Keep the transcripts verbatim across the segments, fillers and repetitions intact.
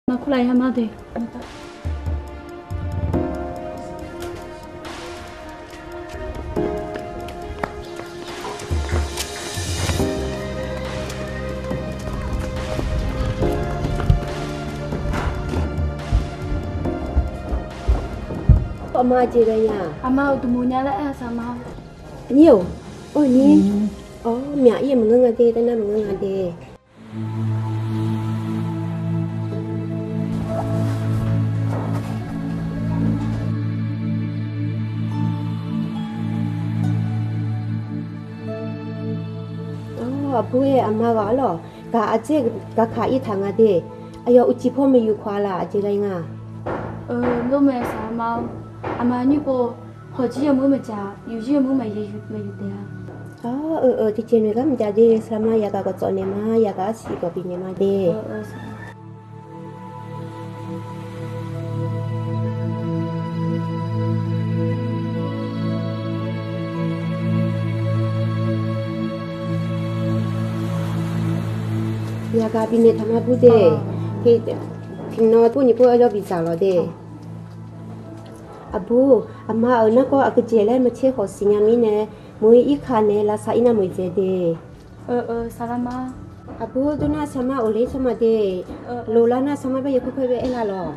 Maq kurlaf ya ma de. Aqma jeq ghae nya. Aqma uqduq muq nya laer aer-a saqma. Aqnyir-or, aqnyir. Or, myaq ir-eu maqngeur nga de, taernar maqngeur nga de. Or, aqbur-aer aqma ghaq-ar lawq. Gaq aqdzer gaqkaq ir taq nga de. Aqyawf uqcif paw maqyuf khawf-a laf, aqjeq ghae nga. Lormaeq saqma-or, aqma nymr pov hawq jir yawmuiq maqdzaq, yuf jir yawmuiq maqyuf taef-a. Tiqjeq noeq gar maqjav de, saqma yagaq gawqtsawf naeq ma, yagaq arsiq gawq bifnaeq ma de. Yagaq bifnaeq taq ma bur de. Tiqnan pov nyiq pov-aer jawr bidzaq lawq de. Aqbur, aqma-euq nargawr aqgeujeq laer maqtser khawf siqnya mirnae, meuq-ir irkaq nae lavsav ir nar meuq dzaeq de. Aqbur, durnar saqma ghofler tsawrma de. Loqlar nar saqma bae yaw kur kur bae aer la lawq.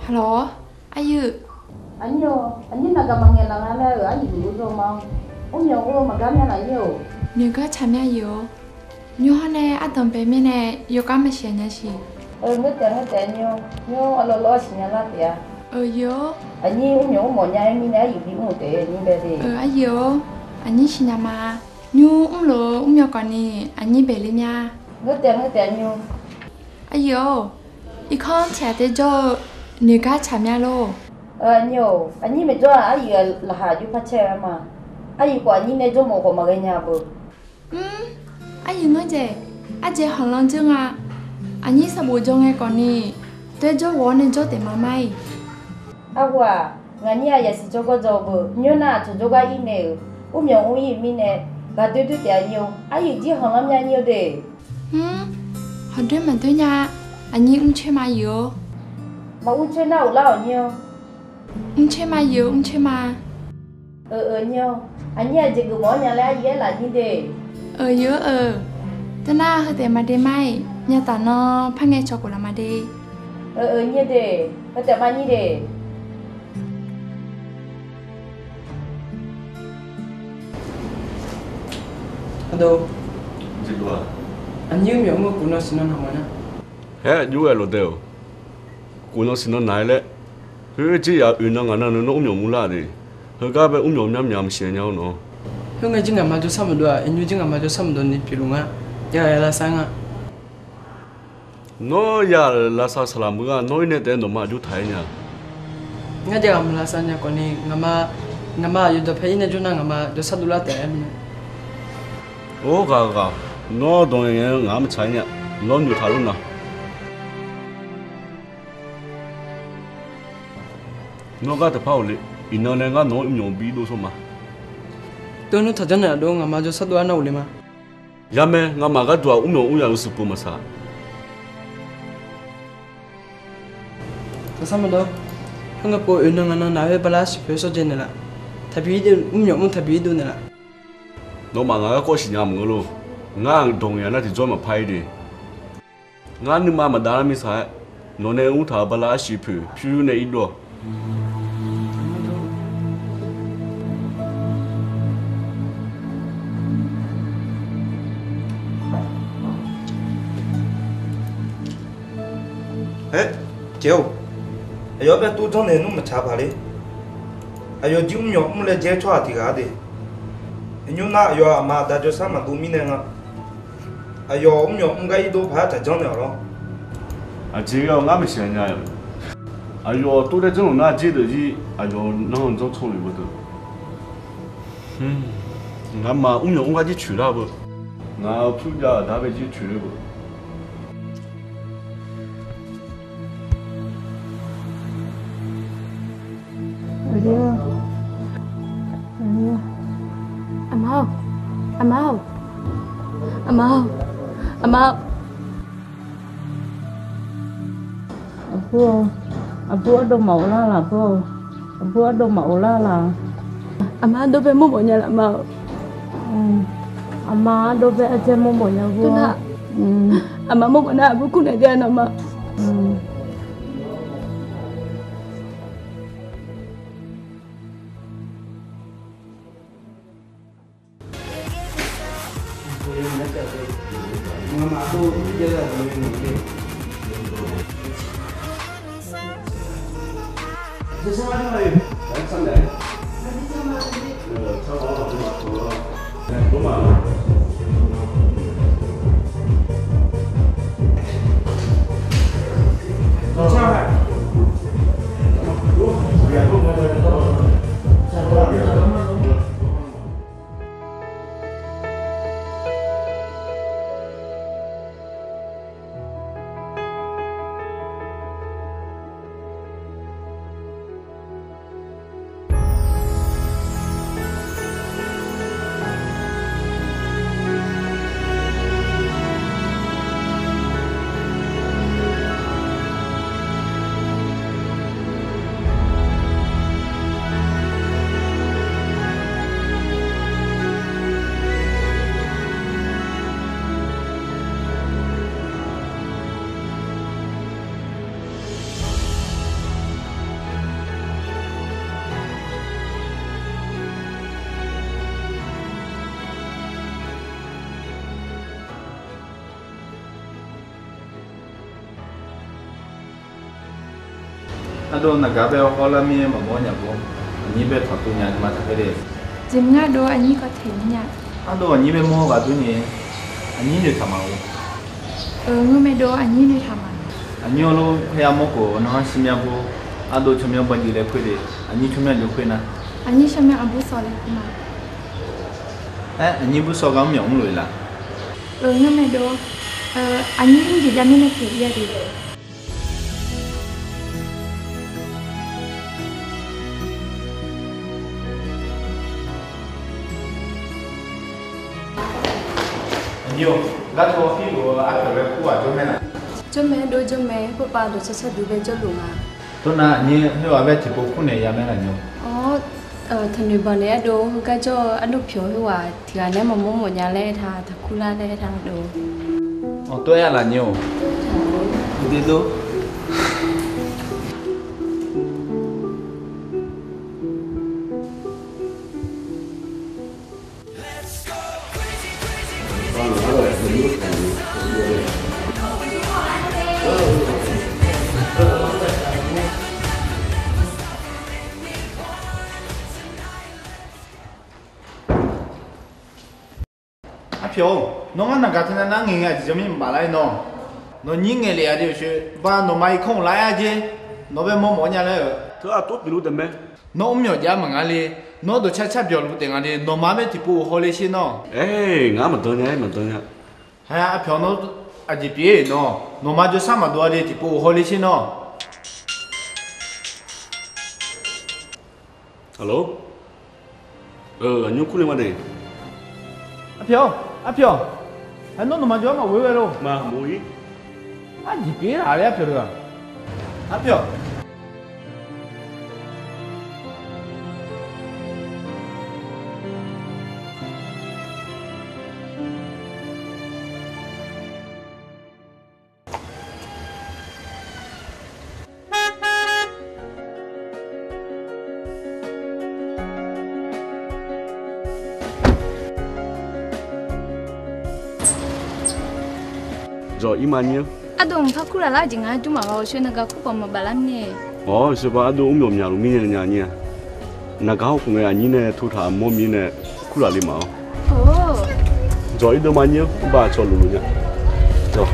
Halo, aqyuif. Aqnyir-or, aqnyir naqgaq maqngaeq laf nga laer-euq aryuif luf-eu dawr ma. Mrmyawq ghov maqgar mya laf nyir-or. Noeqgar tsaq mya yuf-or. Nymr hawr nae ardanq bae mirnae yawkar maqsiq nya siq. Ngeur taef ngeur taef nymr, nymr arlawr lawr siqnya lar taef-a. Yuf-or. Aqnyir mrmyawq mrmawf nya-aer mirnae aryuif bimr-eu taef-a nymr bae de. Aqyuif-or, aqnyir siqnya ma. Nymr mrlof-eu mrmyawq kawfni aqnyir baeq ler mya. Ngeur taef ngeur taef nymr. Aqyuif-or, irkanr tiq ghaq tae jawr-eu noeqgar tsaq mya lor. Aqnyir-or, aqnyir maeqjawr-aq aryuif laqkhaq jov par caer-eu-aer ma. Aryuif khawf aqnyir nae jawr mawf khawf maqghae nya beu. Mr, aryuif ngeur dzaeq, ardzaeq khanqlanr dzeur nga. Aqnyir sanqbof jawr ngae kawfni, tae jawr ghawq-awr nae jawr taef ma mar-iq. Arhu-aq, nganyir-aq yasiq jawrgawr jawr-eu beu, nymr nar aqcawq jawrgar ir nae-euq, mrmyawq mr ir-euq mirnae, ghaqdoer doer taef-a nyir-or, aryuif jir khanqlanr mya nyir-or de. Mr, hawqdoer maqdoer nya. Aqnyir mrcoer ma yuf-or. Maqmr coer nar ghoflar-awq nyir-or. Mrcoer ma yuf-or, mrcoer ma. Euq euq nyir-or, aqnyir aqjeq geufmawf-awr nya laer aryuif aerlaf nyir de. Euq yuf-or euq. Durnar heu taef ma de mar-iq, nya taf nan par ngae cawq khof laf ma de. Euq euq nyir de, heu taef ma nyir de. Aqdov, aqnyir mr myawq mr-eu kuf nan siqnan naq ma nar. Haer, jov-aer lawq dae-awq. Kuf nan siqnan naq-aer laer. Khoer jir yaf oeq nan ngaq nan nawr mr myawq mr lar de. Heugar bae mr myawq myanr myaq maqsiq nya-awr nawr. Khoerngae jir ngaqma jawrsar maqdov-aq, iqnymr jir ngaqma jawrsar maqdov ni pyeufluf nga. Jav-aer lavsav nga. Nawr ya lavsav saqlaq meuq-a, nawr ir nae taef-aer nawqma jov taq-aer nya. Ngar jav ghaq maqlavsav nya khawfni, ngaqma, ngaqma aqyawf dawqpae ir nae jawr nar ngaqma jawrsar dovlar taef-aer mirnae. Or ghaq ghaq, nawr dawq ngaeq ngaeq-eu ngaq-anr maqtsaq-aer nya. Nawr noeqtaq lor na. Nawr gar taqpar ghofle. Iqnan nae ngar nawq-anr mr myawq bi dov sawr ma. Tov nmr taq janr naeq laf dov ngaqma jawrsar dov-aer nar ghofle ma. Yamae, ngamaf gharduq-aq mr myawq mr ya-eu suqpov maqsaq. Taqsar maqdov. Khoerngae pov oeq nan ngaq nan naq-aer bala siqpoeq-aer sawr dzae naeqlaf. Taqbi mr myawq mr taqbi dov naeqlaf. Nawmaf ngaq garkawv siqnya maqngeur lor. Ngar dawq ngaeq-a nar tiqjawr maqpar-ir de. Ngar nuima maqdav lar mirtsaq-aer, nawq nae mr taq-euq bala arsiq poeq pyur nae irdov-awq. Aer, jeq-or, aqyawf-anr bae tov janrnaeq nmr maqtsaq paq le. Aqyawf jir mr myawq mr laer jaer tsawrhaq tiq ghaq-a de. Iqnymr nar aqyawf aqma aqda jawrsar maqdov mirnae nga. Aqyawf mr myawq mr gar irdov paq-aer taq janrnaeq-awq lawr. Aqjeq ghae-awr ngar maqsiq nya-a. Aqyawf tov daer janrluf nar jir deuq jir aqyawf nanr janr tsawrluf beu deuq. Ngamaf mr myawq mr gar jir coeq lar beu. Ngaq-euq pyur jav-euq aqda bae jir coeq ler beu. Aqma-or, aqma-or, aqma-or, aqma-or. Aqbur, aqbur ardov maqghov lar laq bur-or. Aqbur ardov maqghov lar laq. Aqma ardov bae mawrmawf nya laf ma-or. Aqma ardov bae ardzae mawrmawf nya bur-or. Aqma mawrmawf nar aqbur kurnaeq jav-a nawma. Ardov naqgaq bae hawlar mir-aer maqmawr nya bur. Aqnyir bae tanqtuv nya ma taqkhaer le. Jeq mr ngar dov, aqnyir kawv teq mir nya. Ardov aqnyir bae mawr ghaq dur ni, aqnyir noeqtaq ma-or. Ngeur mae dov, aqnyir noeqtaq ma. Aqnyir-awr lof, kharya mawr khof nawr-anr shirmyanr bur. Ardov tsawrmyanr banjuif laer khoer de, aqnyir tsawrmyanr jov khoer nar. Aqnyir tsawrmyanr aqbur sawv laer khoer ma. Aer, aqnyir bur sawv gar mr myawq mrluf-ir laf. Ngeur mae dov, aqnyir mr jeq jav mirnae pyeuf-ir-a de. Aqnyir-or, garcaw pirluf-eu arpyawq laer kur-aq jawr mae laf. Jawr mae dov, jawr mae, khoerpav dawqtsawrcawr dui bae jawrluf nga. Tov nar aqnyir khoerghaq bae tiqpov kurnaeq ya mae laf nymr. Awr, tanqnoeq banq naeq ardov, heugar jawr-eu ardov pyawq khoerghaq tiqghaq nae maqmawr mawf nya laer aertaq, taqkur lar laer aertaq dov. Awr, tov-aer-a laf nymr-or. Uqdui dov. Arpyawq-or, nawr ngar naqgaq teunav nar ngaeq ngae aqjeq jawr mir maqbaf lar-ir nawr. Nawnyir ngaeqlef-a de-euq shoe, ba nawqma irkanr uqlar-aer-a jer. Nawq bae mawrmawf-awr nya laer-euq. Teu aqtov pyeufluf taef mae. Nawr mr myawq jav maqnga le. Nawr dawqcar car byawq luf taef nga le. Nawqma bae tiqpov uq haw le sher nawr. Aer, ngar maqdan nya-aer maqdan nya. Haer, arpyawq nawr aqjeq pyeuf-ir nawr. Nawqma jawrsar maqdov-a le, tiqpov uq haw le sher nawr. Aqlor, aqnymr kurle ma de. Arpyawq, arpyawq. Haer, nawr nawqma jawr-aer maqghoer ghae lor. Maqmof-ir. Aqjeq pyeuf-ir laf laer arpyawq deuq-aq. Arpyawq. Dzawq-ir ma nyir-anr. Ardov mqpar kurlaf lar jeq nga jmr maqghae-eu shoe naqgaq kur pawf maqbaf lar mirnae. Awr, sheubar ardov mr myawq myaqluf mirnae nya nyir-a. Naqgaq hawr khof ngae aqnyir nae tov taq mawr mirnae kurlaf le ma-awr. Dzawq-ir deuv ma nyir-anr, mr bar cawq luf luf nya. Dzawq.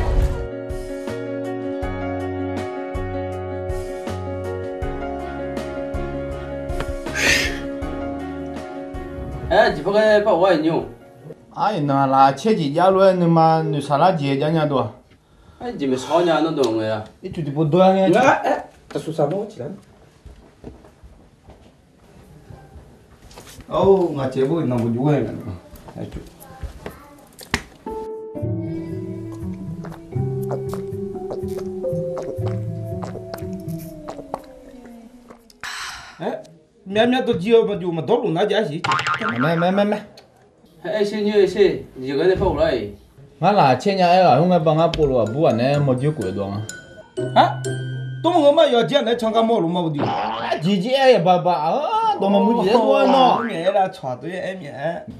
Aer, jeq par ghae par ghawq-aer nymr-or. Ar, iqnan laf caer jeq jav lof-aer nuima noeqshaq lar jeq jav nya dov-aq. Aer, jeq maeqshaq-awr nya nar dov ngae-a. Ircuf tiqpov dov-a ngae. Aer, taqsuf saq mawr ciq lar. Or, ngaq caev bawr iqnan maqjuv-aer nga. Aer, myavmyav dawqjir-eu maqjuv maqdawr luf nar jav-ar siq. Aer, aer sher nymr-eu sher, jeq gar nae par ghoflar-iq. Ngar laqkhaq caer nya aer-eu aqhur ngae ba ngar povluf aqbur ghaq naeq-aer mawrjir khof-aer dov-a. Aq, tov maqngeur ma, yawqjir-aq naeq-aer can gar mawr luf ma baqdui. Aqjeq jir aer-aer yaq baq baq-a, dawq maqmuiq jeq-aer dov-aer nawr.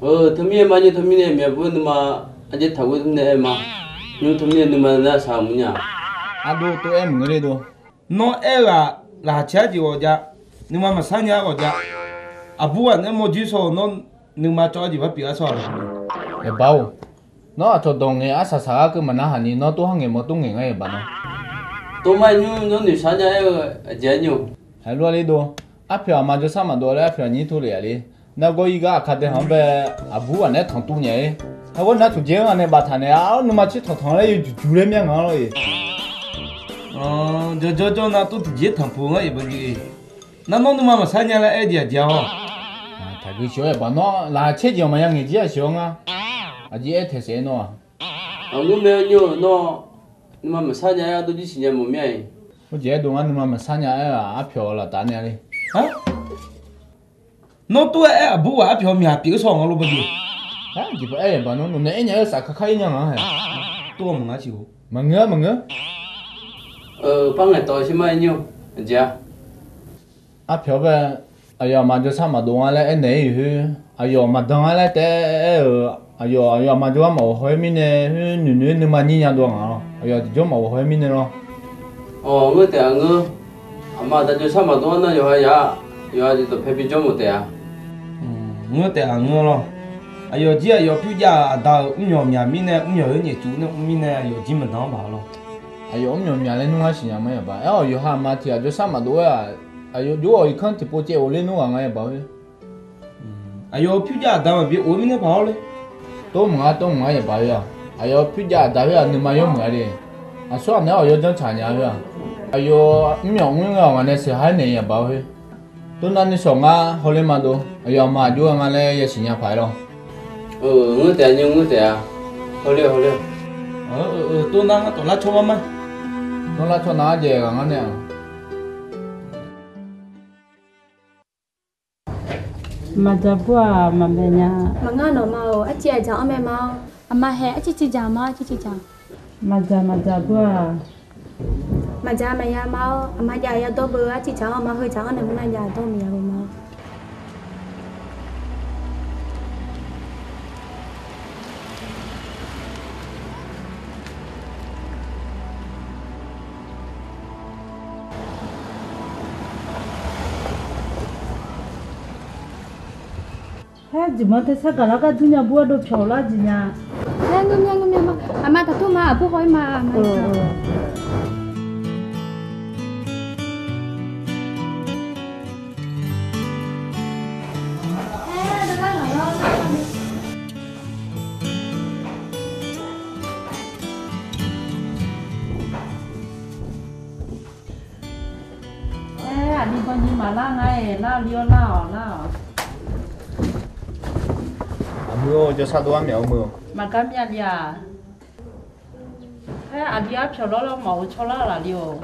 Aer, teumirnae ma nymr teumirnae myaq bur nuima, aqjeq taqghoe teumirnae aer ma. Nymr teumirnae nuima nar saq mur nya. Ardov tov-aer maqngeur le dov. Nawr aer-eu ghaq laqkhaq caer-ar jeq ghawqjav, nuima maqsar nya-ar ghawqjav. Aqbur ghaq naeq-aer mawrjir shawr-eu nawr, nuima cawv-ar jeq bar pyeuf-ar shawr-a. Yaqbaq-or, nawr aqcawq dawq ngaeq arsaq saq gar keuv maqnar haq ni nawr tov har ngaeq mawr tov ngaeq ngar yaqbaq nawr. Tov ma nymr nawr noeqshaq nya aer-eu aqjeq-ar nymr. Haiq lof-ar le dov. Arpyawq aqma jawrshar maqdov laer arpyawq aqnyir tov lef-a le. Nargawr ir gar aqkar dae khanq-anr bae aqbur ghaq naeq-aer tanqtuv nya-ir. Heugar nar tmqjeq-anr ghaq nae baftaq naeq-a, nawr nuima tser tanqtanq laer yawjuq juq laer myaer ngaq-anr lor-eq. Jawrjawr jawr nar tov tiqjeq tanqpuq ngar yaqbaq jeq. Nar nawr nuima maqsar nya laer aer jeq aqjeq-a hawr. Taqgui sheuq-awr yaqbaq nawr laqkhaq caer jeq-awq maqya ngaeq jir-aq sheuq-awr ngar. Aqjeq aer taeq saef-aer nawr-aq. Aqngeur mae nymr-eu nawr, nuima maqsar nya aer-a dov jir siqnya mawf mir-a-iq. Khoerjeq aerdov ngar nuima maqsar nya aer-aq arpyawq laftav nae-a le. Nawr tov-aer aer aqbur ghaq arpyawq myaq pyeuf-eu shawr-a ngar lof baqjeq. Aqjeq paq aer yaqbaq nawr nawq naeq-aer nya-eu saf kakar ir nya ngaq-a hae. Tov-a maqngeur ciq-or. Maqngeur-a maqngeur. Par ngaeq tawq shir ma nymr-eu aqjeq-a. Arpyawq bae, aqyawf aqma jawrshar maqdov ngar laer aernaeq-ir-euq khoer, aqyawf maqdan ngar laer taef-aer aer-euq, aqyawf aqyawf aqma jawrgar maqghof haw-aer mirnae khoer, noeqnoeq-aer nuima nyir nya dov ngaq-awr, aqyawf tiqjawr maqghof haw-aer mirnae lawr. Awq, ngeur taef-a ngeur. Aqma aqda jawrshar maqdov-ar nar yawqha yaf-a, yawqha jeq dawqpae bijawr mawf taef-a. Ngeur taef-a ngeur lawr. Aqyawf jir aqyawf pyur jav-euq aqda-euq mrmyawq myaq mirnae, mrmyawq-euq nyaefcuf nae mr mirnae, aqyawf jir maqdan-anr baq lawr. Aqyawf mrmyawq myaq laer nmr ngar siqnya ma yaqbaq. Aer-awq yawqha aqma tiq ghaq jawrshar maqdov-aer-aq, aqyawf jov-awq irkanr tiqpov caev of ler nmr ghaq nga yaqbaq khoer. Aqyawf pyur jav aqda maqbi of-eu mirnae paq-awr le. Tov mq ngar tov mq ngar yaqbaq khoer-aq. Aqyawf pyur jav aqda khoer-aq nuima yawmuiq-a le. Aqsur ghaq naeq-aer awq yawjanr tsaq nya khoer-aq. Aqyawf mrmyawq mr ngae awq ngaq nae sheuq har naeq yaqbaq khoer. Tov nar nuisawq ngar hawler ma dov. Aqyawf aqma aqjox-a nga laer yasiq nya paq-aer lawr. Ngeur taef-a nymr ngeur taef-a. Hawler hawler. Tov nar ngar tawq lar cawr ngar ma. Nawr lar cawr nar-ar jaev ghaq ngar nae-aq. Maqdzaq bur-aq maqmaeq nya. Maqngeur nawq ma-or, arciv aqdzaq-anr mae ma-awr. Aqma hae arciv civ dzaq ma, arciv civ dzaq. Maqdzaq maqdzaq bur-aq. Maqdzaq maqya ma-awr, aqma jav yadawr beu arciv dzaq-anr ma, heu dzaq-anr nae mr nar jav dawr maqya beu ma-awr. Haer, jeqmanr tae sar gaq lar gar dur nya bur-ar dov pyawq lar jeq nya. Haer, ngeur mya ngeur mya ma. Aqma taqtur ma, aqbur haw-ir ma, aqma. Aer, aqli bawni maqlar nga-iq, lar li-awr lar-awq lar-awq. Aqmuiq-or, jawrsar dov-ar myaq-eu muiq-awq. Maqgar myav li-aq. Aer, aqli arpyawq lawrlawr maqghov cawlar laf li-awq.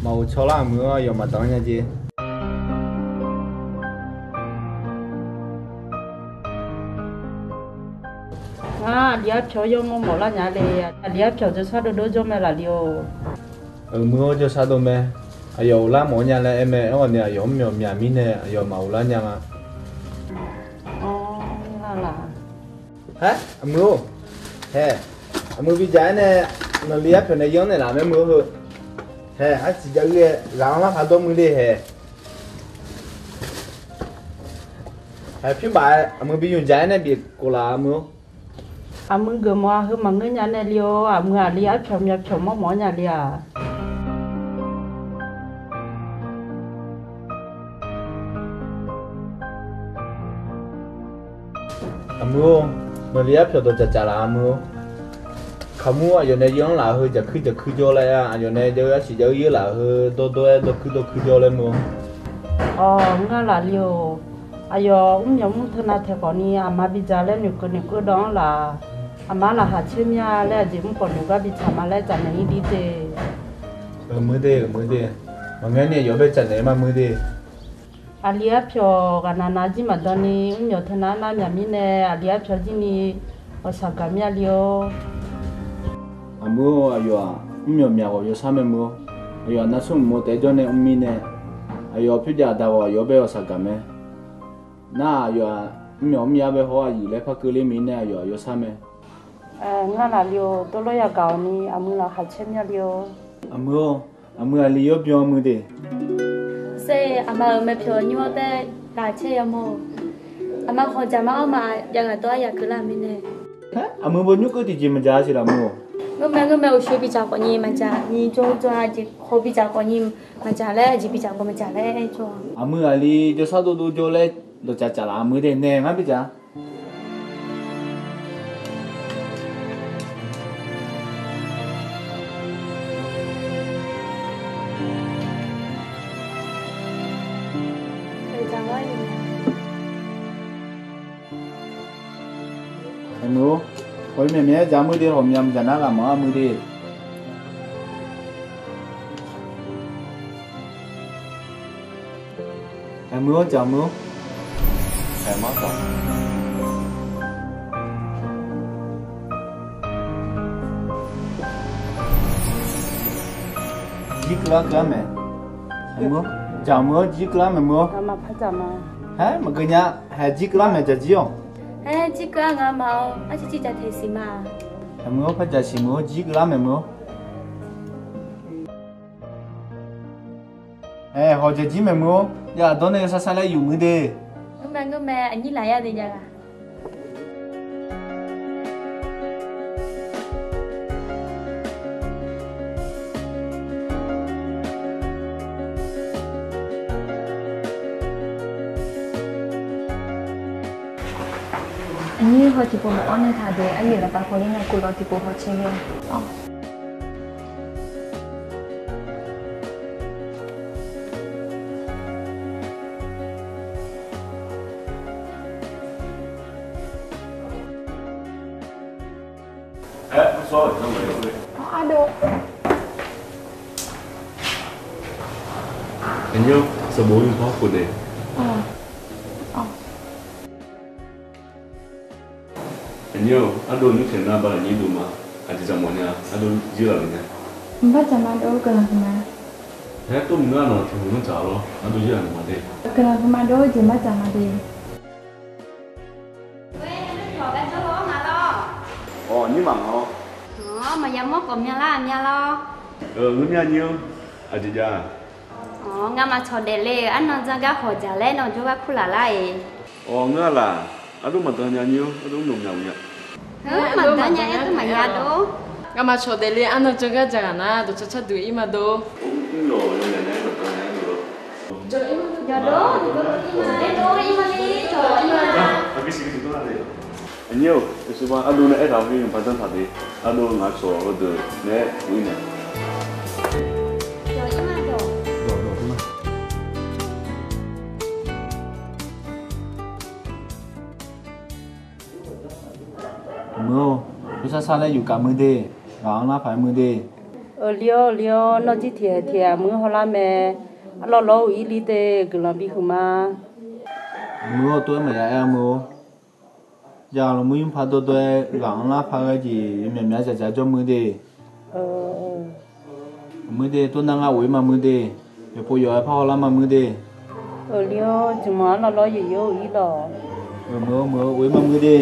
Maqghov cawlar aqmuiq-awr, aqyawf maqdanr nya jeq. Ngar aqli arpyawq yawmawr mawf lar nya le. Aqli arpyawq jawrsar dovdov jawr mae laf li-awq. Aqmuiq-or, jawrsar dov mae. Aqyawf ghoflar mawf-awr nya laer aer mae. Aerkhawf ni aqyawf mr myawq myaq mirnae aqyawf maqghov lar nya nga. Haer, aqmuiq-or. Hae, aqmuiq bidzaq-aer nae, nawqli arpyawq nae yanr naeqlaf mae muiq-or heu. Hae, arsiq jav-ir ghae ghaq-anr larkhaq dawr muiq le hae. Hae, pyur baf-aer aqmuiq bi yumq dzaq-aer nae bif khof laf-a muiq-or. Aqmuiq geufmawf-a heu maqngeur nya nae li-awr, aqmuiq aqli arpyawq myavpyawq mawrmawf-awr nya le-aq. Aqmuiq-or, nawqli arpyawq dawqdzaq dzaqlaf-a muiq-or. Kaqmur aqyawf nae yanr laf-eu heu jaqkuir jaqkuir jawr laer-a, aqyawf nae jav-eu arsiq jav-eu yaer laf-eu heu dawrdawr-aer dawrkuir dawrkuir jawr laer muiq-or. Awq, ngar laf li-or. Aqyawf mrmyawq mr teunav taeq khawfni aqma bidzaq laer noeqkeuv noeqkeuv dawv-anr laf. Aqma laqkhaq caer mir-a laer aqjeq mr khawf noeqgar bitsaq ma laer dzaqnaeq-ir dir de. Euq muir de, euq muir de. Maqngeur ni aqyawf bae dzaqnaeq ma muir de. Aqli arpyawq ghaqnav nav jir maqdan ni mrmyawq teunav arnav myaq mirnae aqli arpyawq jir ni ghawqshaq gaq mir-a li-or. Aqmuir-or, aqyawf-aq mrmyawq myaq ghawq yawshar mae muir-or. Aqyawf-aq nar smrmq mawr taef-aer jawr nae mr mirnae, aqyawf pyawrjav aqda ghawq aqyawf bae ghawqshaq gaq mae. Nar aqyawf-aq mrmyawq mr yar bae hawr aqyuif laer par keuvler mirnae aqyawf-aq yawshar mae. Ngar laf li-or, dawrlawr yagaq-awq ni aqmuir laqkhaq caer mir-a li-or. Aqmuir-or, aqmuir aqli yawr byan muir de. Sher, aqma-euq maeqpyawq nymr-awr taef laqkhaq caer yamawr-or. Aqma khawf dzaq ma-awr ma, jav ghaq dawr-ar yaq keuvlar mirnae. Haer, aqmuir baw nymr keuv tiqjeq maqdzaq siq laf muir-or. Ngeur mae, ngeur mae, uqshoe bidzaq khawfni maqdzaq, nyiq jawr jawr-a jeq khawf bidzaq khawfni maqdzaq laer, aqjeq bidzaq khawf maqdzaq laer jawr-a. Aqmuir aqli jawrshar dovdov jawr laer dawqtsaf tsaf laf aqmuir de nae ngar bidzaq. Aqmuir-or, hawq-ir maeqmyaeq-aer dzaq muir de, hawq myaq mqdzaq nar ghaq mawf-ar muir de. Aqmuir-or, dzaq muir-or. Jir keuvlar keuv-ar mae. Aqmuir-or, dzaq muir-or, jir keuvlar mae muir-or. Haer, maqgeu nya. Haer, jir keuvlar mae dzaq jir-awq. Haer, jir keuv-ar ngamaf-awr arcir civ dzaq taeq siq ma. Aqmuir-or, par dzaq siq muir-or, jir keuvlar mae muir-or. Aer, hawq dzaq jir mae muir-or, yagaq dawr nae yawshar shar laer yuf muir de. Ngeur mae, ngeur mae, aqnyir laf yar de jav ghaq. Aqnyir haw tiqpov maqawr nae taq de, aryaeq laftav paw ler nae kuvlawv tiqpov haw caer ler-a. Aqnyir-or, sanqbof nymr par khof de. Aqnyir-or, ardov nymr taeq nar bala nyir dov ma. Aqjeq dzaq mawf nya, ardov jir laf luf nya. Mqbar dzaq ma dov-eu guiqlanq huiqma. Aer, tov mq ngar nawq tiq hmq nmr dzaq lawr, ardov jir laf luf ma de. Guiqlanq huiqma dov-eu jeq maqdzaq ma de. Awq, nyir maqngeur-awr. Awq, maqya mawr khawf myav lar myav lar-awr. Ngeur myav nyir-anr, aqjeq jav-a. Awq, ngamaf cawq daefle-euq arnan janr gar hawq dzaq laer nawr jawrgar kurlaf lar-eq. Awq, ngeur-a laf. Ardov maqdan nya nyir-anr, ardov nawq myaq uq nya. Heu, maqdan nya, ardov maqya dov. Ngamaf cawq daefle arnan janr gar dzaq ghaq nar dawqcar car duq ir ma dov. Mr yawq yawnyaf nya-aer maqdan nya-aer dov lawr. Yawdov, ir ma le, cawq ir ma. Aqnyir-or, aqsur bar ardov nae aertaq-awr, nymq par danr taq de. Ardov ngaq cawq heudeuq naeq-aer uq ir nae. Muir-or, khoershar shar laer yufkaf muir de. Ghaq-anr lar paq-aer muir de. Euq li-awr, euq li-awr, nawr jir tiq haiq tiq haiq muir hawlar mae. Arlawr lawr uq ir li de, guiqlanq bihuiq ma. Muir-or, tov-aer maqya aer-a muir-or. Yagaq lmq muir nymr par dawrdawr-aer ghaq-anr lar paq ghae jeq yawmyaq myaq-aer dzaqdzaq jawr muir de. Muir de, tov nar ngar of ir ma muir de. Yawqpov yawq-aer par hawlar ma muir de. Euq li-or, jeqmanq arlawr lawr yawq yawq uq ir lawq. Muir-or, muir-or, of ir ma muir de.